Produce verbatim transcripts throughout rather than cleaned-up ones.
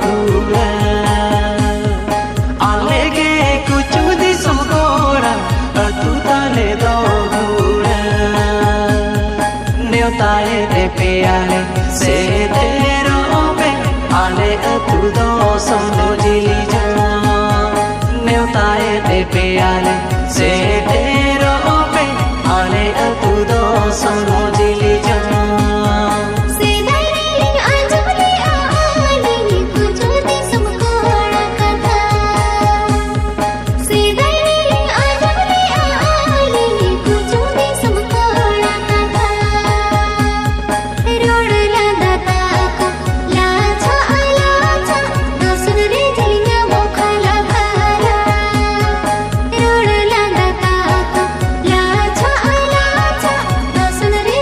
ᱜᱷᱩᱲᱟ᱾ ᱟᱞᱮ ᱜᱮ ᱠᱩᱪᱩ ᱫᱤᱥᱚᱢ ᱠᱚᱲᱟ, ᱟᱹᱛᱩ ᱛᱟᱞᱮ ᱫᱚ ᱜᱷᱩᱲᱟ᱾ ᱱᱮᱣᱛᱟᱭᱮᱫ ᱯᱮᱭᱟᱞᱮ, ᱥᱮᱴᱮᱨᱚᱜ ᱯᱮ, ᱟᱞᱮ ᱟᱹᱛᱩ ᱫᱚ ᱥᱚᱱᱚᱡᱤᱞᱤ ᱡᱚᱝ᱾ ᱱᱮᱣᱛᱟᱭᱮᱫ ᱯᱮᱭᱟᱞᱮ, ᱥᱮᱴᱮᱨᱚᱜ ᱯᱮ, ᱟᱞᱮ ᱟᱹᱛᱩ ᱫᱚ ᱥᱚᱱᱚᱡᱤᱞᱤ ᱡᱚᱝ᱾ ᱥᱮᱫᱟᱭ ᱨᱮᱞᱤᱧ ᱟᱸᱡᱚᱢ ᱞᱮᱜᱼᱟ ᱟᱹᱞᱤᱧ ᱠᱩᱪᱩ ᱫᱤᱥᱚᱢ ᱠᱚᱲᱟ ᱠᱟᱛᱷᱟ᱾ ᱥᱮᱫᱟᱭ ᱨᱮᱞᱤᱧ ᱟᱸᱡᱚᱢ ᱞᱮᱜᱼᱟ ᱟᱹᱞᱤᱧ ᱠᱩᱪᱩ ᱫᱤᱥᱚᱢ ᱠᱚᱲᱟ ᱠᱟᱛᱷᱟ᱾ ᱨᱚᱲ ᱞᱟᱸᱫᱟ ᱛᱟᱠᱚ ᱞᱟᱪᱷᱟ ᱟᱨ ᱞᱟᱪᱷᱟ, ᱫᱚᱥᱚᱱ ᱨᱮ ᱡᱤᱞᱤᱧᱟ ᱵᱚᱠᱷᱟᱞᱟ ᱠᱷᱟᱞᱟ᱾ ᱨᱚᱲ ᱞᱟᱸᱫᱟ ᱛᱟᱠᱚ ᱞᱟᱪᱷᱟ ᱟᱨ ᱞᱟᱪᱷᱟ, ᱫᱚᱥᱚᱱ ᱨᱮ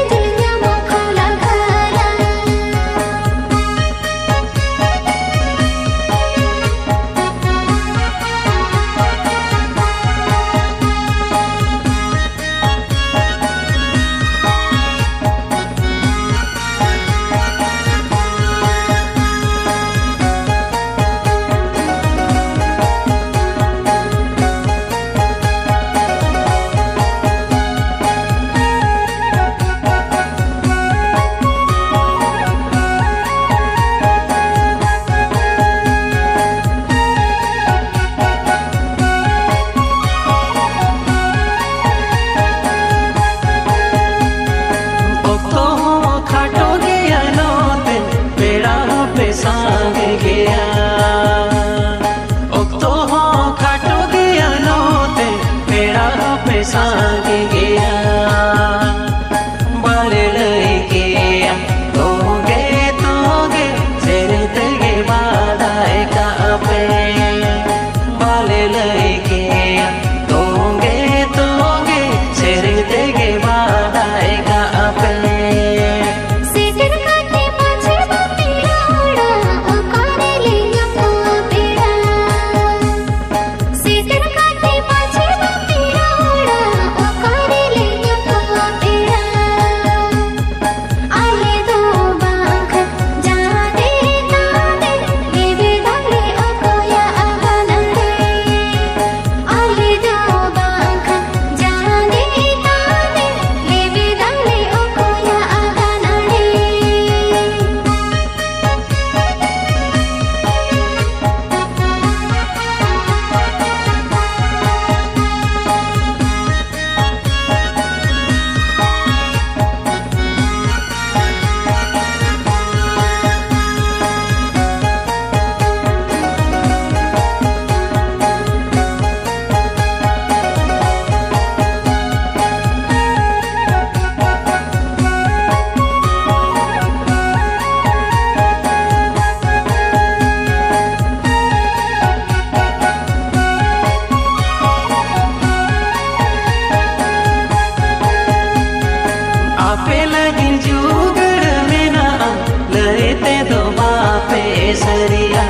ᱥᱟᱹᱨᱤᱜᱼᱟ᱾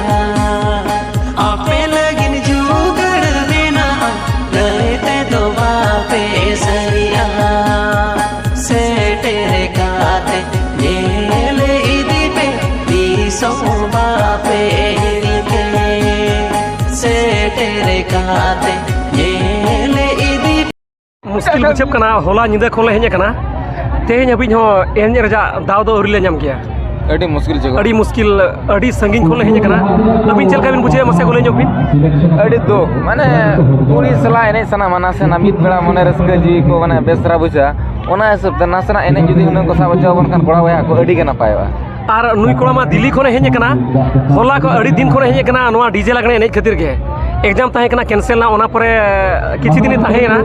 ᱟᱯᱮ ᱞᱟᱹᱜᱤᱫ ᱡᱩᱜᱟᱹᱲ ᱢᱮᱱᱟᱜᱼᱟ, ᱞᱟᱹᱭ ᱛᱮᱫᱚ ᱵᱟᱯᱮ ᱥᱟᱹᱨᱤᱜᱼᱟ᱾ ᱥᱮᱴᱮᱨ ᱠᱟᱛᱮ ᱧᱮᱞ ᱤᱫᱤ ᱯᱮ, ᱛᱤᱥ ᱦᱚᱸ ᱵᱟᱯᱮ ᱦᱤᱲᱤᱧ ᱯᱮ᱾ ᱥᱮᱴᱮᱨ ᱠᱟᱛᱮ ᱧᱮᱞ ᱤᱫᱤ ᱯᱮ᱾ ᱢᱩᱥᱠᱤᱞ ᱵᱩᱡᱷᱟᱹᱜ ᱠᱟᱱᱟ, ᱦᱚᱞᱟ ᱧᱤᱫᱟᱹ ᱠᱷᱚᱱ ᱞᱮ ᱦᱮᱡ ᱟᱠᱟᱱᱟ, ᱛᱮᱦᱮᱧ ᱦᱟᱹᱵᱤᱡ ᱦᱚᱸ ᱮᱱᱮᱡ ᱨᱮᱭᱟᱜ ᱫᱟᱣ ᱫᱚ ᱟᱹᱣᱨᱤ ᱞᱮ ᱧᱟᱢ ᱜᱮᱭᱟ᱾ ᱟᱹᱰᱤ ᱢᱩᱥᱠᱤᱞ ᱡᱟᱭᱜᱟ᱾ ᱟᱹᱰᱤ ᱢᱩᱥᱠᱤᱞ, ᱟᱹᱰᱤ ᱥᱟᱺᱜᱤᱧ ᱠᱷᱚᱱ ᱞᱮ ᱦᱮᱡ ᱟᱠᱟᱱᱟ᱾ ᱟᱹᱵᱤᱱ ᱪᱮᱫ ᱞᱮᱠᱟ ᱵᱤᱱ ᱵᱩᱡᱷᱟᱹᱣᱮᱫᱼᱟ, ᱢᱟᱥᱮ ᱠᱚ ᱞᱟᱹᱭ ᱧᱚᱜ ᱵᱤᱱ᱾ ᱟᱹᱰᱤ ᱫᱩᱠ, ᱢᱟᱱᱮ ᱠᱩᱲᱤ ᱥᱟᱞᱟᱜ ᱮᱱᱮᱡ ᱥᱟᱱᱟᱢᱟ, ᱱᱟᱥᱮᱱᱟᱜ ᱢᱤᱫ ᱵᱮᱲᱟ ᱢᱚᱱᱮ ᱨᱟᱹᱥᱠᱟᱹ ᱡᱤᱣᱤ ᱠᱚ ᱢᱟᱱᱮ ᱵᱮᱥ ᱫᱷᱟᱨᱟ ᱵᱩᱡᱷᱟᱹᱜᱼᱟ, ᱚᱱᱟ ᱦᱤᱥᱟᱹᱵ ᱛᱮ ᱱᱟᱥᱮᱱᱟᱜ ᱮᱱᱮᱡ ᱡᱩᱫᱤ ᱦᱩᱱᱟᱹᱝ ᱠᱚ ᱥᱟᱵ ᱦᱚᱪᱚ ᱟᱵᱚᱱ ᱠᱷᱟᱱ ᱠᱚᱲᱟ ᱵᱚᱭᱦᱟ ᱠᱚ, ᱟᱹᱰᱤ ᱜᱮ ᱱᱟᱯᱟᱭᱚᱜᱼᱟ᱾ ᱟᱨ ᱱᱩᱭ ᱠᱚᱲᱟ ᱢᱟ ᱫᱤᱞᱞᱤ ᱠᱷᱚᱱᱮ ᱦᱮᱡ ᱟᱠᱟᱱᱟ, ᱦᱚᱞᱟ ᱠᱷᱚᱱ ᱟᱹᱰᱤ ᱫᱤᱱ ᱠᱷᱚᱱᱮ ᱦᱮᱡ ᱟᱠᱟᱱᱟ ᱱᱚᱣᱟ ᱰᱤᱡᱮ ᱞᱟᱜᱽᱬᱮ ᱮᱱᱮᱡ ᱠᱷᱟᱹᱛᱤᱨ ᱜᱮ᱾ ᱮᱠᱡᱟᱢ ᱛᱟᱦᱮᱸ ᱠᱟᱱᱟ, ᱠᱮᱱᱥᱮᱞ ᱮᱱᱟ, ᱚᱱᱟ ᱯᱚᱨᱮ ᱠᱤᱪᱷᱩ ᱫᱤᱱᱮ ᱛᱟᱦᱮᱸᱭᱮᱱᱟ᱾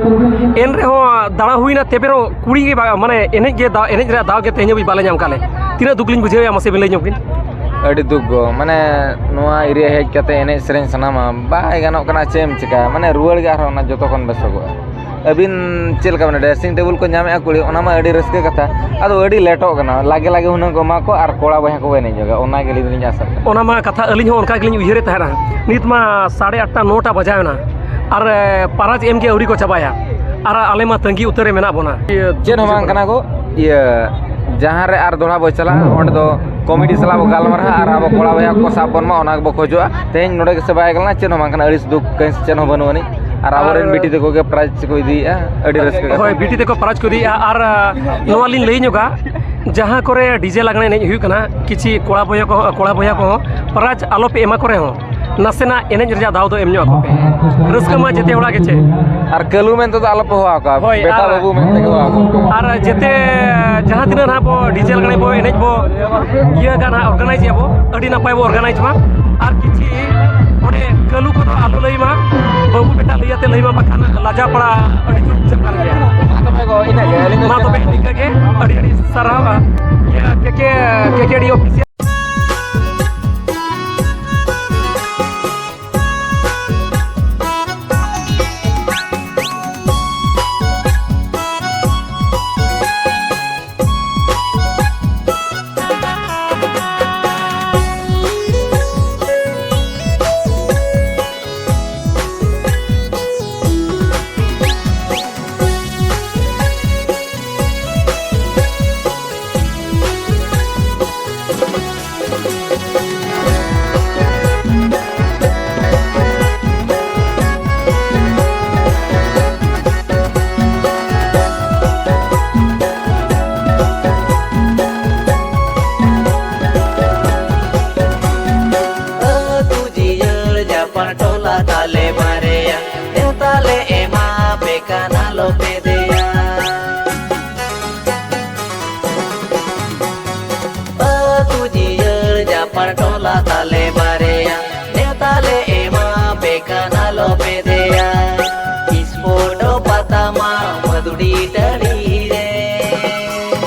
ᱮᱱ ᱨᱮᱦᱚᱸ ᱫᱟᱬᱟ ᱦᱩᱭᱱᱟ, ᱛᱮᱵᱮ ᱨᱮᱦᱚᱸ ᱠᱩᱲᱤ ᱜᱮ ᱵᱟ-, ᱢᱟᱱᱮ ᱮᱱᱮᱡ ᱜᱮ ᱫᱟᱣ, ᱮᱱᱮᱡ ᱨᱮᱭᱟᱜ ᱫᱟᱣ ᱜᱮ ᱛᱮᱦᱮᱧ ᱦᱟᱹᱵᱤᱡ ᱵᱟᱞᱮ ᱧᱟᱢ ᱠᱟᱜ ᱞᱮ᱾ ᱛᱤᱱᱟᱹᱜ ᱫᱩᱠ ᱞᱤᱧ ᱵᱩᱡᱷᱟᱹᱣᱮᱫᱼᱟ, ᱢᱟᱥᱮ ᱵᱤᱱ ᱞᱟᱹᱭ ᱧᱚᱜ ᱵᱤᱱ᱾ ᱟᱹᱰᱤ ᱫᱩᱠ ᱜᱚ, ᱢᱟᱱᱮ ᱱᱚᱣᱟ ᱮᱨᱤᱭᱟ ᱦᱮᱡ ᱠᱟᱛᱮ ᱮᱱᱮᱡ ᱥᱮᱨᱮᱧ ᱥᱟᱱᱟᱢᱟ, ᱵᱟᱭ ᱜᱟᱱᱚᱜ ᱠᱟᱱᱟ, ᱪᱮᱫ ᱮᱢ ᱪᱤᱠᱟᱹᱭᱟ, ᱢᱟᱱᱮ ᱨᱩᱣᱟᱹᱲ ᱜᱮ ᱟᱨᱦᱚᱸ ᱚᱱᱟ ᱡᱚᱛᱚ ᱠᱷᱚᱱ ᱵᱮᱥᱚᱜᱚᱜᱼᱟ᱾ ᱟᱹᱵᱤᱱ ᱪᱮᱫ ᱞᱮᱠᱟ ᱢᱟᱱᱮ ᱰᱨᱮᱥᱤᱝ ᱴᱮᱵᱩᱞ ᱠᱚ ᱧᱟᱢᱮᱫᱼᱟ ᱠᱩᱲᱤ, ᱚᱱᱟ ᱢᱟ ᱟᱹᱰᱤ ᱨᱟᱹᱥᱠᱟᱹ ᱠᱟᱛᱷᱟ, ᱟᱫᱚ ᱟᱹᱰᱤ ᱞᱮᱴᱚᱜ ᱠᱟᱱᱟ, ᱞᱟᱜᱮ ᱞᱟᱜᱮ ᱦᱩᱱᱟᱹᱝ ᱠᱚ ᱮᱢᱟ ᱠᱚ ᱟᱨ ᱠᱚᱲᱟ ᱵᱚᱭᱦᱟ ᱠᱚᱠᱚ ᱮᱱᱮᱡ ᱧᱚᱜᱟ, ᱚᱱᱟ ᱜᱮ ᱟᱹᱞᱤᱧ ᱫᱚᱞᱤᱧ ᱟᱥᱚᱜ ᱠᱟᱱᱟ᱾ ᱚᱱᱟ ᱢᱟ ᱠᱟᱛᱷᱟ ᱟᱹᱞᱤᱧ ᱦᱚᱸ ᱚᱱᱠᱟ ᱜᱮᱞᱤᱧ ᱩᱭᱦᱟᱹᱨᱮᱫ ᱛᱟᱦᱮᱱᱟ᱾ ᱱᱤᱛ ᱢᱟ ᱥᱟᱲᱮ ᱟᱴᱴᱟ, ᱱᱚᱴᱟ ᱵᱟᱡᱟᱣ ᱮᱱᱟ, ᱟᱨ ᱮ, ᱯᱟᱨᱟᱡᱽ ᱮᱢ ᱜᱮ ᱟᱹᱣᱨᱤ ᱠᱚ ᱪᱟᱵᱟᱭᱟ, ᱟᱨ ᱟᱞᱮ ᱢᱟ ᱛᱟᱺᱜᱤ ᱩᱛᱟᱹᱨ ᱨᱮ ᱢᱮᱱᱟᱜ ᱵᱚᱱᱟ᱾ ᱪᱮᱫ ᱦᱚᱸ ᱵᱟᱝ ᱠᱟᱱᱟ ᱜᱚ, ᱤᱭᱟᱹ, ᱡᱟᱦᱟᱸ ᱨᱮ ᱟᱨ ᱫᱚᱦᱲᱟ ᱵᱚ ᱪᱟᱞᱟᱜᱼᱟ, ᱚᱸᱰᱮ ᱫᱚ ᱠᱚᱢᱤᱴᱤ ᱥᱟᱞᱟᱜ ᱵᱚ ᱜᱟᱞᱢᱟᱨᱟᱜᱼᱟ ᱟᱨ ᱟᱵᱚ ᱠᱚᱲᱟ ᱵᱚᱭᱦᱟ ᱠᱚ ᱥᱟᱵ ᱵᱚᱱ ᱢᱟ, ᱚᱱᱟ ᱜᱮᱵᱚ ᱠᱷᱚᱡᱚᱜᱼᱟ᱾ ᱛᱮᱦᱮᱧ ᱱᱚᱰᱮ ᱜᱮ ᱥᱮ ᱵᱟᱭ ᱜᱟᱱᱚᱜᱼᱟ, ᱪᱮᱫ ᱦᱚᱸ ᱵᱟᱝ ᱠᱟᱱᱟ, ᱟᱹᱲᱤᱥ ᱫᱩᱠ ᱠᱟᱹᱦᱤᱥ ᱪᱮᱫ ᱦᱚᱸ ᱵᱟᱹᱱᱩᱜ ᱟᱹᱱᱤᱡ᱾ ᱟᱨ ᱟᱵᱚᱨᱮᱱ ᱟᱨ ᱵᱤᱴᱤ ᱛᱟᱠᱚ ᱜᱮ ᱯᱨᱟᱭᱤᱡᱽ ᱠᱚ ᱤᱫᱤᱭᱮᱫᱼᱟ, ᱟᱹᱰᱤ ᱨᱟᱹᱥᱠᱟᱹ ᱠᱟᱛᱷᱟ᱾ ᱦᱳᱭ, ᱵᱤᱴᱤ ᱛᱟᱠᱚ ᱯᱨᱟᱭᱤᱡᱽ ᱠᱚ ᱤᱫᱤᱭᱮᱫᱼᱟ᱾ ᱟᱨ, ᱟ, ᱱᱚᱣᱟ ᱞᱤᱧ ᱞᱟᱹᱭ ᱧᱚᱜᱟ, ᱡᱟᱦᱟᱸ ᱠᱚᱨᱮ ᱰᱤᱡᱮ ᱞᱟᱜᱽᱬᱮ ᱮᱱᱮᱡ ᱦᱩᱭᱩᱜ ᱠᱟᱱᱟ, ᱠᱤᱪᱷᱤ ᱠᱚᱲᱟ ᱵᱚᱭᱦᱟ ᱠᱚᱦᱚᱸ, ᱠᱚᱲᱟ ᱵᱚᱭᱦᱟ ᱠᱚᱦᱚᱸ ᱯᱨᱟᱭᱤᱡᱽ ᱟᱞᱚ ᱯᱮ ᱮᱢᱟ ᱠᱚ ᱨᱮᱦᱚᱸ, ᱱᱟᱥᱮᱱᱟᱜ ᱮᱱᱮᱡ ᱨᱮᱭᱟᱜ ᱫᱟᱣ ᱫᱚ ᱮᱢ ᱧᱚᱜ ᱟᱠᱚ ᱯᱮ᱾ ᱨᱟᱹᱥᱠᱟᱹ ᱢᱟ ᱡᱮᱛᱮ ᱦᱚᱲᱟᱜ ᱜᱮ ᱪᱮ᱾ ᱟᱨ ᱠᱟᱹᱞᱩ ᱢᱮᱱᱛᱮ ᱫᱚ ᱟᱞᱚ ᱯᱮ ᱦᱚᱦᱚ ᱟᱠᱚᱣᱟ, ᱦᱳᱭ, ᱵᱮᱴᱟ ᱟᱨ, ᱵᱟᱹᱵᱩ ᱢᱮᱱᱛᱮ ᱜᱮ ᱦᱚᱦᱚ ᱟᱠᱚ ᱯᱮ᱾ ᱟᱨ ᱡᱮᱛᱮ ᱡᱟᱦᱟᱸ ᱛᱤᱱᱟᱹᱜ ᱱᱟᱦᱟᱜ ᱵᱚ ᱰᱤᱡᱮ ᱞᱟᱜᱽᱬᱮ ᱵᱚ ᱮᱱᱮᱡ ᱵᱚ ᱤᱭᱟᱹ ᱠᱟᱜ ᱱᱟᱦᱟᱜ, ᱚᱨᱜᱟᱱᱟᱭᱤᱡᱽ ᱮᱫᱼᱟ ᱵᱚ, ᱟᱹᱰᱤ ᱱᱟᱯᱟᱭ ᱵᱚ ᱚᱨᱜᱟᱱᱟᱭᱤᱡᱽ ᱢᱟ᱾ ᱟᱨ ᱠᱤᱪᱷᱤ ᱚᱸᱰᱮ ᱠᱟᱹᱞᱩ ᱠᱚᱫᱚ ᱟᱞᱚ ᱞᱟᱹᱭ ᱢᱟ, ᱵᱟᱹᱵᱩ ᱵᱮᱴᱟ ᱞᱟᱹᱭ ᱟᱛᱮ ᱞᱟᱹᱭ ᱢᱟ, ᱵᱟᱠᱷᱟᱱ ᱞᱟᱡᱟ ᱯᱟᱲᱟ ᱟᱹᱰᱤ ᱡᱳᱨ ᱵᱩᱡᱷᱟᱹᱜ ᱠᱟᱱ ᱜᱮᱭᱟ᱾ ᱢᱟ ᱛᱚᱵᱮ ᱜᱚ, ᱤᱱᱟᱹᱜ ᱜᱮ, ᱟᱹᱞᱤᱧ ᱫᱚ ᱢᱟ ᱪᱮᱫ ᱛᱚᱵᱮ ᱦᱚᱸ ᱤᱱᱠᱟᱹ ᱜᱮ, ᱟᱹᱰᱤ ᱟᱹᱰᱤ ᱥᱟᱨᱦᱟᱣ᱾ ᱤᱭᱟᱹ, ᱠᱮ ᱠᱮ, ᱠᱮ ᱠᱮ ᱰᱤ ᱚᱯᱷᱤᱥᱤᱭᱟᱞ᱾ ᱴᱚᱞᱟ ᱛᱟᱞᱮ ᱵᱟᱨᱭᱟ, ᱱᱮᱣᱛᱟ ᱞᱮ ᱮᱢᱟ ᱯᱮ ᱠᱟᱱᱟ ᱞᱚ ᱯᱮ ᱫᱮᱭᱟ᱾ ᱟᱹᱛᱩ ᱡᱤᱭᱟᱹᱲ ᱡᱟᱯᱟᱲ ᱴᱚᱞᱟ ᱛᱟᱞᱮ ᱵᱟᱨᱭᱟ, ᱱᱮᱣᱛᱟ ᱞᱮ ᱮᱢᱟ ᱯᱮ ᱠᱟᱱᱟ ᱞᱚ ᱯᱮ ᱫᱮᱭᱟ᱾ ᱤᱥᱯᱳᱴᱚ ᱯᱟᱛᱟ ᱢᱟ ᱢᱟᱫᱩᱰᱤ ᱴᱟᱺᱰᱤ ᱨᱮ,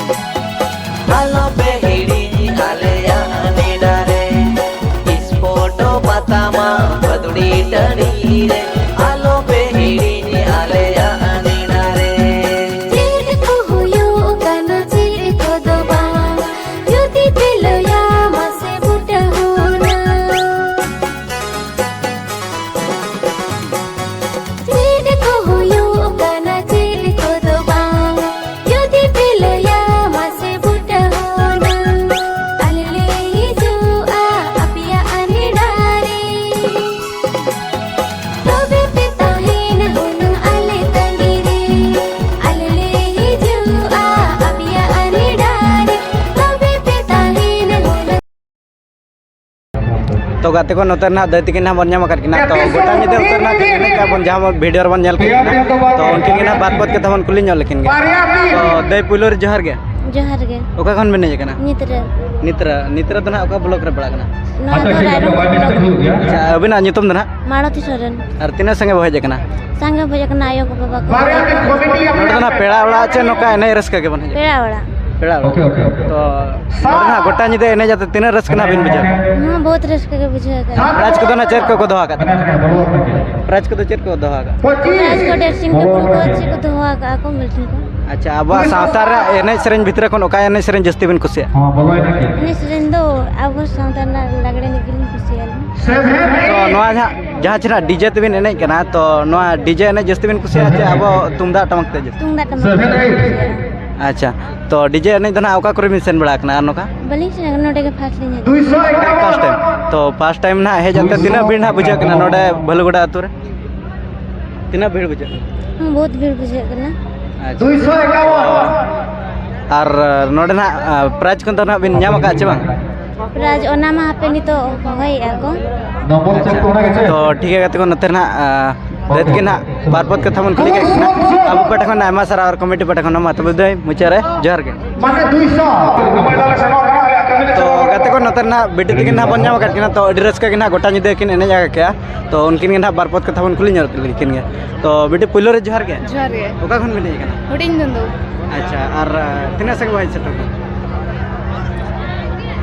ᱟᱞᱚ ᱯᱮ ᱦᱤᱲᱤᱧ ᱟᱞᱮᱭᱟᱜ ᱱᱮᱰᱟ ᱨᱮ᱾ ᱤᱥᱯᱳᱴᱚ ᱯᱟᱛᱟ ᱢᱟ ᱢᱟᱫᱩᱰᱤ ᱴᱟᱺᱰᱤ ᱨᱮ, ᱟᱞᱚ ᱯᱮ ᱦᱤᱲᱤᱧ ᱟᱞᱮᱭᱟᱜ ᱱᱮᱰᱟ ᱨᱮ᱾ ᱪᱮᱫ ᱠᱚ ᱦᱩᱭᱩᱜ ᱠᱟᱱᱟ, ᱪᱮᱫ ᱠᱚᱫᱚ ᱵᱟᱝ, ᱡᱩᱫᱤ ᱯᱮ ᱞᱟᱹᱭᱟ ᱢᱟᱥᱮ ᱵᱩᱴᱟᱹ ᱦᱩᱱᱟᱹᱝ᱾ ᱪᱮᱫ ᱠᱚ ᱦᱩᱭᱩᱜ ᱠᱟᱱᱟ, ᱪᱮᱫ ᱠᱚᱫᱚ ᱵᱟᱝ, ᱡᱩᱫᱤ ᱯᱮ ᱞᱟᱹᱭᱟ ᱢᱟᱥᱮ ᱵᱩᱴᱟᱹ ᱦᱩᱱᱟᱹᱝ᱾ ᱟᱞᱮ ᱞᱮ ᱦᱤᱡᱩᱜᱼᱟ ᱟᱯᱮᱭᱟᱜ ᱱᱮᱰᱟ ᱨᱮ, ᱛᱚᱵᱮ ᱯᱮ ᱛᱟᱦᱮᱱᱟ ᱦᱩᱱᱟᱹᱝ ᱟᱞᱮ ᱛᱟᱺᱜᱤ ᱨᱮ᱾ ᱟᱞᱮ ᱞᱮ ᱦᱤᱡᱩᱜᱼᱟ ᱟᱯᱮᱭᱟᱜ ᱱᱮᱰᱟ ᱨᱮ, ᱛᱚᱵᱮ ᱯᱮ ᱛᱟᱦᱮᱱᱟ ᱦᱩᱱᱟᱹᱝ᱾ ᱛᱚ ᱜᱟᱛᱮ ᱠᱚ, ᱱᱚᱛᱮ ᱨᱮᱱᱟᱜ ᱫᱟᱹᱭ ᱛᱟᱹᱠᱤᱱ ᱦᱟᱸᱜ ᱵᱚᱱ ᱧᱟᱢ ᱟᱠᱟᱫ ᱠᱤᱱᱟ᱾ ᱛᱚ ᱜᱚᱴᱟ ᱧᱤᱫᱟᱹ ᱩᱛᱟᱹᱨ ᱨᱮᱱᱟᱜ ᱠᱤᱱ ᱮᱱᱮᱡ ᱠᱟᱜᱼᱟ ᱵᱚᱱ, ᱡᱟᱦᱟᱸ ᱵᱷᱤᱰᱤᱭᱳ ᱨᱮᱵᱚᱱ ᱧᱮᱞ ᱠᱮᱫ ᱠᱤᱱᱟ᱾ ᱛᱚ ᱩᱱᱠᱤᱱ ᱜᱮ ᱱᱟᱜ ᱵᱟᱫ ᱵᱟᱫ ᱠᱟᱛᱮ ᱵᱚᱱ ᱠᱩᱞᱤ ᱧᱚᱜ ᱞᱮᱠᱤᱱ ᱜᱮ᱾ ᱛᱚ ᱫᱟᱹᱭ, ᱯᱩᱭᱞᱩ ᱨᱮ ᱡᱚᱦᱟᱨ ᱜᱮ᱾ ᱡᱚᱦᱟᱨ ᱜᱮ᱾ ᱚᱠᱟ ᱠᱷᱚᱱ ᱵᱮᱱ ᱦᱮᱡ ᱟᱠᱟᱱᱟ? ᱱᱤᱛᱨᱟ᱾ ᱱᱤᱛᱨᱟ, ᱱᱤᱛᱨᱟ ᱫᱚ ᱱᱟᱜ ᱚᱠᱟ ᱵᱞᱚᱠ ᱨᱮ ᱯᱟᱲᱟᱜ ᱠᱟᱱᱟ? ᱱᱚᱣᱟ ᱫᱚ ᱨᱟᱭᱨᱚᱝᱯᱩᱨ ᱵᱞᱚᱠ ᱨᱮ᱾ ᱟᱪᱪᱷᱟ, ᱟᱹᱵᱤᱱᱟᱜ ᱧᱩᱛᱩᱢ ᱫᱚ ᱱᱟᱜ? ᱢᱟᱲᱚᱛᱤ ᱥᱚᱨᱮᱱ᱾ ᱟᱨ ᱛᱤᱱᱟᱹᱜ ᱥᱟᱸᱜᱮ ᱵᱚ ᱦᱮᱡ ᱟᱠᱟᱱᱟ? ᱥᱟᱸᱜᱮ ᱵᱚ ᱦᱮᱡ ᱟᱠᱟᱱᱟ, ᱟᱭᱳ ᱠᱚ, ᱵᱟᱵᱟ ᱠᱚ᱾ ᱱᱚᱰᱮ ᱫᱚ ᱱᱟᱜ ᱯᱮᱲᱟ ᱚᱲᱟᱜ ᱪᱮ ᱱᱚᱝᱠᱟ ᱮᱱᱮᱡ ᱨᱟᱹᱥᱠᱟᱹ ᱜᱮᱵᱚᱱ ᱦᱮᱡ ᱟᱠᱟᱱᱟ? ᱯᱮᱲᱟ ᱚᱲᱟᱜ᱾ ᱯᱮᱲᱟ ᱚᱲᱟᱜ᱾ ᱯᱮᱲᱟ ᱚᱲᱟᱜ᱾ ᱛᱚ ᱱᱚᱰᱮ ᱱᱟᱜ ᱜᱚᱴᱟ ᱧᱤᱫᱟᱹ ᱮᱱᱮᱡ ᱟᱛᱮ ᱛᱤᱱᱟᱹᱜ ᱨᱟᱹᱥᱠᱟᱹ ᱱᱟᱜ ᱵᱤᱱ ᱵᱩᱡᱷᱟᱹᱣ? ᱦᱚᱸ, ᱵᱚᱦᱩᱛ ᱨᱟᱹᱥᱠᱟᱹ ᱜᱮ ᱵᱩᱡᱷᱟᱹᱣ ᱠᱟᱱᱟ᱾ ᱯᱨᱟᱭᱤᱡᱽ ᱠᱚᱫᱚ ᱱᱟᱜ ᱪᱮᱫ ᱠᱚᱠᱚ ᱫᱚᱦᱚ ᱟᱠᱟᱫ ᱛᱟᱵᱚᱱᱟ? ᱯᱨᱟᱭᱤᱡᱽ ᱠᱚᱫᱚ ᱪᱮᱫ ᱠᱚ ᱫᱚᱦᱚ ᱟᱠᱟᱫ? ᱯᱨᱟᱭᱤᱡᱽ ᱠᱚ ᱰᱨᱮᱥᱤᱝ ᱴᱮᱵᱚᱞ ᱠᱚ ᱪᱮᱫ ᱠᱚ ᱫᱚᱦᱚ ᱟᱠᱟᱫᱼᱟ ᱠᱚ, ᱢᱤᱞᱴᱷᱤᱱ ᱠᱚ᱾ ᱟᱪᱪᱷᱟ, ᱟᱵᱚᱣᱟᱜ ᱥᱟᱶᱛᱟ ᱨᱮ ᱮᱱᱮᱡ ᱥᱮᱨᱮᱧ ᱵᱷᱤᱛᱨᱤ ᱠᱷᱚᱱ ᱚᱠᱟ ᱮᱱᱮᱡ ᱥᱮᱨᱮᱧ ᱡᱟᱹᱥᱛᱤ ᱵᱤᱱ ᱠᱩᱥᱤᱭᱟᱜᱼᱟ? ᱮᱱᱮᱡ ᱥᱮᱨᱮᱧ ᱫᱚ ᱟᱵᱚ ᱥᱟᱶᱛᱟ ᱨᱮᱱᱟᱜ ᱞᱟᱜᱽᱲᱮ ᱮᱱᱮᱡ ᱜᱮᱞᱤᱧ ᱠᱩᱥᱤᱭᱟᱜᱼᱟ᱾ ᱛᱚ ᱱᱚᱣᱟ ᱡᱟᱦᱟᱸ, ᱡᱟᱦᱟᱸ ᱪᱮ ᱱᱟᱜ ᱰᱤᱡᱮ ᱛᱮᱵᱤᱱ ᱮᱱᱮᱡ ᱠᱟᱱᱟ, ᱛᱚ ᱱᱚᱣᱟ ᱰᱤᱡᱮ ᱮᱱᱮᱡ ᱡᱟᱹᱥᱛᱤ ᱵᱤᱱ ᱠᱩᱥᱤᱭᱟᱜᱼᱟ ᱪᱮ ᱟᱵᱚ ᱛᱩᱢᱫᱟᱜ ᱴᱟᱢᱟᱠ ᱛᱮ ᱡᱟᱹᱥᱛᱤ? ᱛᱩᱢᱫᱟᱜ ᱴᱟᱢᱟᱠ ᱛᱮ ᱜᱮᱞᱤᱧ ᱠᱩᱥᱤᱭᱟᱜᱼᱟ᱾ ᱟᱪᱪᱷᱟ, ᱛᱚ ᱰᱤᱡᱮ ᱮᱱᱮᱡ ᱫᱚ ᱱᱟᱜ ᱚᱠᱟ ᱠᱚᱨᱮ ᱵᱤᱱ ᱥᱮᱱ ᱵᱟᱲᱟ ᱟᱠᱟᱱᱟ ᱟᱨ ᱱᱚᱝᱠᱟ? ᱵᱟᱹᱞᱤᱧ ᱥᱮᱱ ᱟᱠᱟᱱᱟ, ᱱᱚᱰᱮ ᱜᱮ ᱯᱷᱟᱥᱴ ᱞᱤᱧ ᱦᱮᱡ ᱟᱠᱟᱱᱟ᱾ First time. ᱛᱚ ᱯᱷᱟᱥᱴ ᱴᱟᱭᱤᱢ ᱱᱟᱜ ᱦᱮᱡ ᱠᱟᱛᱮ ᱛᱤᱱᱟᱹᱜ ᱵᱷᱤᱲ ᱱᱟᱜ ᱵᱩᱡᱷᱟᱹᱜ ᱠᱟᱱᱟ ᱱᱚᱰᱮ ᱵᱷᱟᱹᱞᱩᱜᱚᱰᱟ ᱟᱹᱛᱩ ᱨᱮ? ᱛᱤᱱᱟᱹᱜ ᱵᱷᱤᱲ ᱵᱩᱡᱷᱟᱹᱜ ᱠᱟᱱᱟ? ᱦᱚᱸ, ᱵᱚᱦᱩᱛ ᱵᱷᱤᱲ ᱵᱩᱡᱷᱟᱹᱜ ᱠᱟᱱᱟ᱾ ᱟᱪᱪᱷᱟ᱾ ᱟᱨ ᱱᱚᱰᱮ ᱱᱟᱜ, ᱟ, ᱯᱨᱟᱭᱤᱡᱽ ᱠᱚᱫᱚ ᱱᱟᱜ ᱵᱤᱱ ᱧᱟᱢ ᱟᱠᱟᱫ ᱪᱮ ᱵᱟᱝ? ᱯᱨᱟᱭᱤᱡᱽ ᱚᱱᱟ ᱢᱟ ᱦᱟᱯᱮ ᱱᱤᱛᱚᱜ ᱦᱚᱦᱚᱭᱮᱫᱼᱟ ᱠᱚ᱾ ᱱᱚᱢᱵᱚᱨ ᱪᱮᱠ ᱠᱚ ᱚᱱᱟ ᱜᱮ ᱪᱮ? ᱛᱚ ᱴᱷᱤᱠ ᱜᱮᱭᱟ ᱜᱟᱛᱮ ᱠᱚ, ᱱᱚᱛᱮ ᱨᱮ ᱱᱟᱦᱟᱜ, ᱟᱸ, ᱨᱮᱫ ᱜᱮ ᱱᱟᱦᱟᱜ ᱵᱟᱨ ᱯᱚᱫ ᱠᱟᱛᱷᱟ ᱵᱚᱱ ᱠᱩᱞᱤ ᱠᱮᱫ ᱠᱤᱱᱟ᱾ ᱟᱵᱚ ᱯᱟᱦᱴᱟ ᱠᱷᱚᱱ ᱟᱭᱢᱟ ᱥᱟᱨᱦᱟᱣ ᱟᱨ ᱠᱚᱢᱤᱴᱤ ᱯᱟᱦᱴᱟ ᱠᱷᱚᱱ ᱦᱚᱸ᱾ ᱢᱟ ᱛᱚᱵᱮ ᱫᱟᱹᱭ ᱢᱩᱪᱟᱹᱫ ᱨᱮ ᱡᱚᱦᱟᱨ ᱜᱮ᱾ ᱛᱚ ᱜᱟᱛᱮ ᱠᱚ, ᱱᱚᱛᱮ ᱨᱮ ᱱᱟᱦᱟᱜ ᱵᱤᱴᱤ ᱛᱟᱹᱠᱤᱱ ᱱᱟᱦᱟᱜ ᱵᱚᱱ ᱧᱟᱢ ᱟᱠᱟᱫ ᱠᱤᱱᱟ, ᱛᱚ ᱟᱹᱰᱤ ᱨᱟᱹᱥᱠᱟᱹ ᱜᱮ ᱱᱟᱦᱟᱜ ᱜᱚᱴᱟ ᱧᱤᱫᱟᱹ ᱠᱤᱱ ᱮᱱᱮᱡ ᱟᱠᱟᱫ ᱠᱮᱜᱼᱟ᱾ ᱛᱚ ᱩᱱᱠᱤᱱ ᱜᱮ ᱱᱟᱦᱟᱜ ᱵᱟᱨ ᱯᱚᱫ ᱠᱟᱛᱷᱟ ᱵᱚᱱ ᱠᱩᱞᱤ ᱧᱚᱜ ᱞᱮᱠᱤᱱ ᱜᱮ᱾ ᱛᱚ ᱵᱤᱴᱤ, ᱯᱩᱭᱞᱩ ᱨᱮ ᱡᱚᱦᱟᱨ ᱜᱮ᱾ ᱡᱚᱦᱟᱨ ᱜᱮ᱾ ᱚᱠᱟ ᱠᱷᱚᱱ ᱵᱤᱱ ᱦᱮᱡ ᱟᱠᱟᱱᱟ? ᱦᱩᱰᱤᱧ ᱫᱩᱸᱫᱩ᱾ ᱟᱪᱪᱷᱟ, ᱟᱨ, ᱟᱸ, ᱛᱤᱱᱟᱹᱜ ᱥᱟᱸᱜᱮ ᱵᱚᱱ ᱦᱮᱡ ᱥᱮᱴᱮᱨ ᱟᱠᱟᱱᱟ?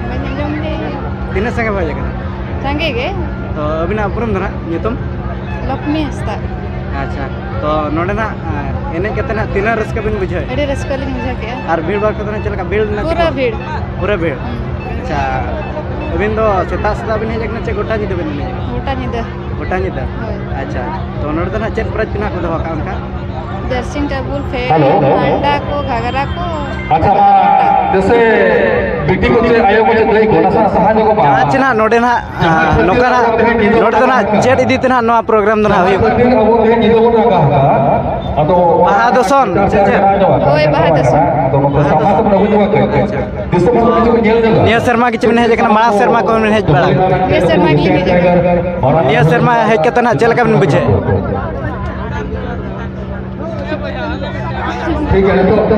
ᱵᱟᱹᱧ ᱟᱸᱡᱚᱢ ᱞᱮᱫᱼᱟ᱾ ᱛᱤᱱᱟᱹᱜ ᱥᱟᱸᱜᱮ ᱵᱚᱱ ᱦᱮᱡ ᱟᱠᱟᱱᱟ? ᱥᱟᱸᱜᱮ ᱜᱮ᱾ ᱛᱚ ᱟᱹᱵᱤᱱᱟᱜ ᱩᱯᱨᱩᱢ ᱫᱚ ᱱᱟᱦᱟᱜ, ᱧᱩᱛᱩᱢ? ᱞᱚᱠᱷᱢᱤ ᱦᱟᱸᱥᱫᱟ᱾ ᱟᱪᱪᱷᱟ, ᱛᱚ ᱱᱚᱰᱮ ᱱᱟᱦᱟᱜ, ᱟᱸ, ᱮᱱᱮᱡ ᱠᱟᱛᱮ ᱱᱟᱦᱟᱜ ᱛᱤᱱᱟᱹᱜ ᱨᱟᱹᱥᱠᱟᱹ ᱵᱤᱱ ᱵᱩᱡᱷᱟᱹᱣᱮᱫᱼᱟ? ᱟᱹᱰᱤ ᱨᱟᱹᱥᱠᱟᱹ ᱞᱤᱧ ᱵᱩᱡᱷᱟᱹᱣ ᱠᱮᱜᱼᱟ᱾ ᱟᱨ ᱵᱷᱤᱲ ᱵᱷᱟᱲ ᱠᱚᱫᱚ ᱱᱟᱦᱟᱜ ᱪᱮᱫ ᱞᱮᱠᱟ? ᱵᱷᱤᱲ ᱢᱮᱱᱟᱜ ᱯᱩᱨᱟᱹ ᱛᱟᱠᱚᱣᱟ? ᱵᱷᱤᱲ᱾ ᱯᱩᱨᱟᱹ ᱵᱷᱤᱲ᱾ ᱦᱩᱸ᱾ ᱟᱪᱪᱷᱟ, ᱟᱹᱵᱤᱱ ᱫᱚ ᱥᱮᱛᱟᱜ ᱥᱮᱛᱟᱜ ᱵᱤᱱ ᱦᱮᱡ ᱟᱠᱟᱱᱟ ᱪᱮ ᱜᱚᱴᱟ ᱧᱤᱫᱟᱹ ᱵᱤᱱ ᱮᱱᱮᱡ ᱟᱠᱟᱱᱟ? ᱜᱚᱴᱟ ᱧᱤᱫᱟᱹ᱾ ᱜᱚᱴᱟ ᱧᱤᱫᱟᱹ? ᱦᱳᱭ᱾ ᱟᱪᱪᱷᱟ, ᱛᱚ ᱱᱚᱰᱮ ᱫᱚ ᱱᱟᱦᱟᱜ ᱪᱮᱫ ᱯᱨᱟᱭᱤᱡᱽ ᱠᱚ ᱱᱟᱦᱟᱜ ᱠᱚ ᱫᱚᱦᱚ ᱠᱟᱜᱼᱟ ᱚᱱᱠᱟ? ᱡᱟᱨᱥᱤᱝ ᱴᱮᱵᱩᱞ ᱯᱷᱮᱱ, ᱦᱮᱞᱳ᱾ ᱦᱟᱱᱰᱟ ᱠᱚ, ᱜᱷᱟᱜᱽᱨᱟ ᱠᱚ᱾ ᱟᱪᱪᱷᱟ, ᱢᱟ, ᱡᱮᱥᱮ ᱵᱤᱴᱤ ᱠᱚ ᱪᱮ ᱟᱭᱳ ᱠᱚ ᱪᱮ ᱫᱟᱹᱭ ᱠᱚ ᱱᱟᱥᱮᱱᱟᱜ ᱥᱟᱦᱟ ᱧᱚᱜᱚᱜ ᱢᱟ᱾ ᱟᱪᱪᱷᱟ, ᱱᱟᱦᱟᱜ ᱱᱚᱰᱮ ᱱᱟᱦᱟᱜ, ᱟᱸ, ᱱᱚᱝᱠᱟ ᱱᱟᱦᱟᱜ ᱱᱚᱰᱮ ᱫᱚ ᱱᱟᱦᱟᱜ ᱪᱮᱫ ᱤᱫᱤ ᱛᱮ ᱱᱟᱦᱟᱜ ᱱᱚᱣᱟ ᱯᱨᱳᱜᱨᱟᱢ ᱫᱚ ᱱᱟᱦᱟᱜ ᱦᱩᱭᱩᱜ ᱠᱟᱱᱟ? ᱟᱵᱚ ᱛᱮᱦᱮᱧ ᱧᱤᱫᱟᱹ ᱵᱚᱱ ᱟᱸᱜᱟ ᱟᱠᱟᱫᱼᱟ᱾ ᱟᱫᱚ ᱵᱟᱦᱟ ᱫᱚᱥᱚᱱ ᱥᱮ ᱪᱮᱫ? ᱦᱳᱭ, ᱵᱟᱦᱟ ᱫᱚᱥᱚᱱ᱾ ᱟᱫᱚ ᱱᱚᱛᱮ ᱥᱟᱢᱟᱝ ᱥᱮᱫ ᱵᱚᱱ ᱟᱹᱜᱩ ᱧᱚᱜᱟ ᱠᱟᱹᱡ᱾ ᱟᱪᱪᱷᱟ᱾ ᱫᱤᱥᱚᱢ ᱦᱚᱲ ᱠᱚ ᱠᱤᱪᱷᱩ ᱠᱚ ᱧᱮᱞ ᱧᱚᱜᱟ᱾ ᱱᱤᱭᱟᱹ ᱥᱮᱨᱢᱟ ᱜᱮ ᱪᱮ ᱵᱤᱱ ᱦᱮᱡ ᱟᱠᱟᱱᱟ? ᱢᱟᱲᱟᱝ ᱥᱮᱨᱢᱟ ᱠᱚ ᱵᱤᱱ ᱦᱮᱡ ᱵᱟᱲᱟ ᱟᱠᱟᱱᱟ? ᱱᱤᱭᱟᱹ ᱥᱮᱨᱢᱟ ᱜᱮᱞᱤᱧ ᱦᱮᱡ ᱟᱠᱟᱱᱟ᱾ ᱱᱤᱭᱟᱹ ᱥᱮᱨᱢᱟ ᱦᱮᱡ ᱠᱟᱛᱮ ᱱᱟᱦᱟᱜ ᱪᱮᱫ ᱞᱮᱠᱟ ᱵᱤᱱ ᱵᱩᱡᱷᱟᱹᱣᱮᱫᱼᱟ? ᱴᱷᱤᱠ ᱜᱮᱭᱟ, ᱱᱤᱛᱚᱜ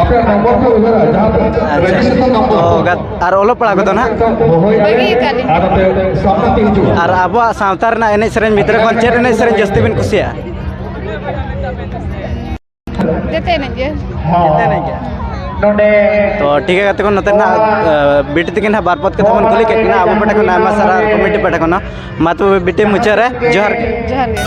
ᱟᱯᱮᱭᱟᱜ ᱱᱚᱢᱵᱚᱨ ᱯᱮ ᱩᱭᱦᱟᱹᱨᱟ, ᱡᱟᱦᱟᱸ ᱯᱮ ᱟᱪᱪᱷᱟ᱾ Registration number. ᱛᱚ, ᱜᱟᱛ-, ᱟᱨ ᱚᱞᱚᱜ ᱯᱟᱲᱦᱟᱣ ᱠᱚᱫᱚ ᱱᱟᱦᱟᱜ? ᱵᱟᱹᱜᱤ ᱟᱠᱟᱫ ᱞᱤᱧ᱾ ᱟᱨ ᱟᱯᱮ ᱥᱟᱢᱱᱟ ᱯᱮ ᱦᱤᱡᱩᱜᱼᱟ᱾ ᱟᱨ ᱟᱵᱚᱣᱟᱜ ᱥᱟᱶᱛᱟ ᱨᱮᱱᱟᱜ ᱮᱱᱮᱡ ᱥᱮᱨᱮᱧ ᱵᱷᱤᱛᱨᱤ ᱠᱷᱚᱱ ᱪᱮᱫ ᱮᱱᱮᱡ ᱥᱮᱨᱮᱧ ᱡᱟᱹᱥᱛᱤ ᱵᱤᱱ ᱠᱩᱥᱤᱭᱟᱜᱼᱟ? ᱡᱮᱛᱮ ᱮᱱᱮᱡ ᱜᱮ᱾ ᱡᱮᱛᱮ ᱮᱱᱮᱡ ᱜᱮ᱾ ᱱᱚᱰᱮ ᱛᱚ, ᱴᱷᱤᱠ ᱜᱮᱭᱟ ᱜᱟᱛᱮ ᱠᱚ, ᱱᱚᱛᱮ ᱱᱟᱦᱟᱜ, ᱟᱸ, ᱵᱤᱴᱤ ᱛᱟᱹᱠᱤᱱ ᱱᱟᱦᱟᱜ ᱵᱟᱨ ᱯᱚᱫ ᱠᱟᱛᱷᱟ ᱵᱚᱱ ᱠᱩᱞᱤ ᱠᱮᱫ ᱠᱤᱱᱟ, ᱟᱵᱚ ᱯᱟᱦᱴᱟ ᱠᱷᱚᱱ ᱟᱭᱢᱟ ᱥᱟᱨᱦᱟᱣ ᱠᱚᱢᱤᱴᱤ ᱯᱟᱦᱴᱟ ᱠᱷᱚᱱ ᱦᱚᱸ᱾ ᱢᱟ ᱛᱚᱵᱮ ᱵᱤᱴᱤ, ᱢᱩᱪᱟᱹᱫ ᱨᱮ ᱡᱚᱦᱟᱨ ᱜᱮ᱾ ᱡᱚᱦᱟᱨ ᱜᱮ᱾